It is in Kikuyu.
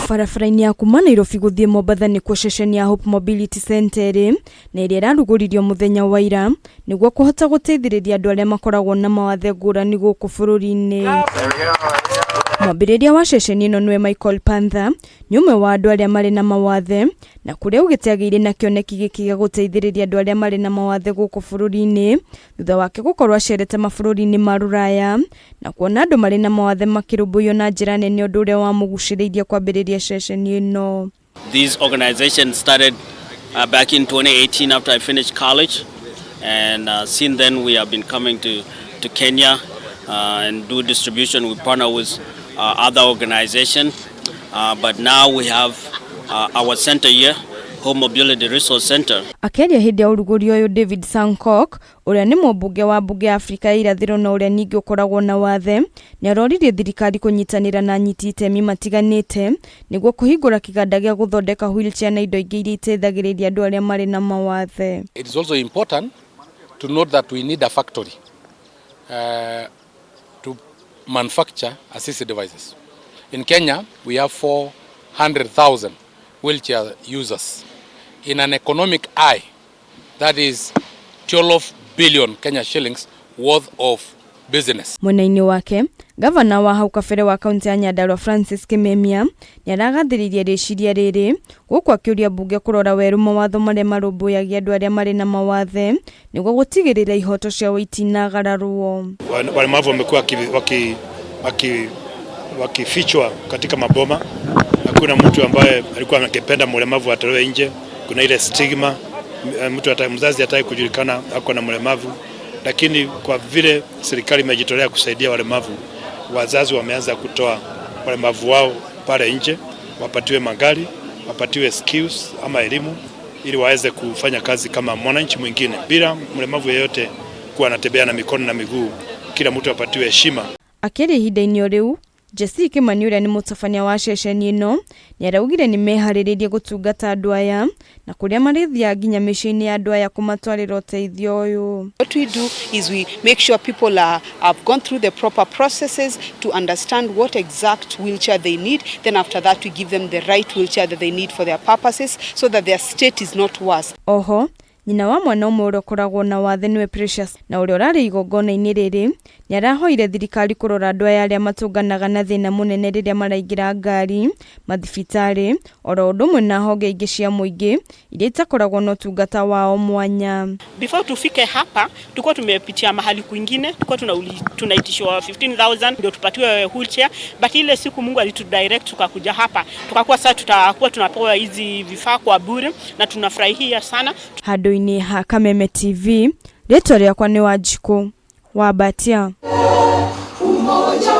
Barabara-inĩ ya kuma Nairobi gũthiĩ Mombatha nĩkuo ceceni ya Hope Mobility Centre ĩrĩ na ĩrĩa ĩrarugũririo mũthenya wa ira nĩguo kũhota gũteithĩrĩria andũ arĩa makoragwo na mawathe ngũrani gũkũ bũrũri-inĩ. Mwambĩrĩria wa ceceni ĩno nĩwe Michael Panther nĩ ũmwe wa andũ arĩa marĩ na mawathe na kũrĩa augĩte agĩire na kĩoneki gĩkĩ gĩa gũteithĩrĩria andũ arĩa marĩ na mawathe gũkũ bũrũri-inĩ thutha wake gũkorwo acerete mabũrũri-inĩ ma rũraya na kuona andũ marĩ na mawathe makĩrũmbũiyo na njĩra nene ũndũ ũrĩa wamũgucĩrĩirie kwambĩrĩria ceceni ĩno. This organization started back in 2018 after I finished college, and since then we have been coming to Kenya and do distribution. We partner with other organizations, but now we have our center here, Home Mobility Resource Center. Akĩaria hĩndĩ ya ũrugũri ũyũ, David Sankook ũrĩa nĩ mũmbunge wa mbunge ya Afrika ya irathĩro na ũrĩa ningĩ ũkoragwo na wathe nĩ aroririe thirikari kũnyitanĩra na anyiti itemi matiganĩte nĩguo kũhingũra kĩganda gĩa gũthondeka wheelchair na indo ingĩ iria iteithagĩrĩria andũ arĩa marĩ na mawathe. It is also important to note that we need a factory to manufacture assistive devices. In Kenya, we have 400,000 wheelchair users. In an economic eye, that is 12 billion Kenya shillings worth of business. Mwena-inĩ wake, gavana wa hau kabere wa kaunti ya Nyandarua Francis Kimemia nĩ aragathĩrĩirie rĩciria rĩrĩ gũkũ akĩũria mbunge kũrora werũ mawatho marĩa marũmbũyagia andũ arĩa marĩ na mawathe nĩguo gũtigĩrĩra ihoto ciao itinagararwo. Walemavu wamekuwa wakifichwa katika maboma. Hakuna mtu ambaye alikuwa angependa mlemavu atolewe nje. Kuna ile stigma, mtu hata mzazi hataki kujulikana ako na mlemavu, lakini kwa vile serikali imejitolea kusaidia walemavu, wazazi wameanza kutoa walemavu wao pale nje, wapatiwe magari, wapatiwe skills ama elimu ili waweze kufanya kazi kama mwananchi mwingine bila mlemavu yeyote kuwa anatembea na mikono na miguu. Kila mtu apatiwe heshima. Akĩaria ihinda-inĩ o rĩu, Jesse Kimani ũrĩa nĩ mũtabania wa ceceni ĩno nĩ araugire nĩ meharĩrĩirie gũtungata andũ aya na kũrĩa marĩthiaga nginya mĩciĩ-inĩ ya andũ aya kũmatwarĩra ũteithio ũyũ. What we do is we make sure people have gone through the proper processes to understand what exact wheelchair they need. Then after that we give them the right wheelchair that they need for their purposes so that their state is not worse. Oho, nyina wa mwana ũmwe ũrĩa ũkoragwo na wathe nĩwe Precious na ũrĩa ũrarĩ igongona-inĩ rĩrĩ nĩ arahoire thirikari kũrora andũ aya arĩa matũnganaga na thĩna mũnene rĩrĩa maraingĩra ngari, mathibitarĩ oro ũndũ ũmwe na honge ingĩ cia mũingĩ iria itakoragwo na ũtungata wao mwanya. Before tufike hapa tulikuwa tumepitia mahali kwingine, tulikuwa tunaitishwa 15,000 ndio tupatiwe wheelchair, but ile siku Mungu alitudirect tukakuja hapa, tukakuwa sasa tutakuwa tunapewa hizi vifaa kwa bure na tunafurahia sana. Handũ-inĩ ha Kameme TV, rĩtwa rĩakwa nĩ Wanjikũ wa Mbatia.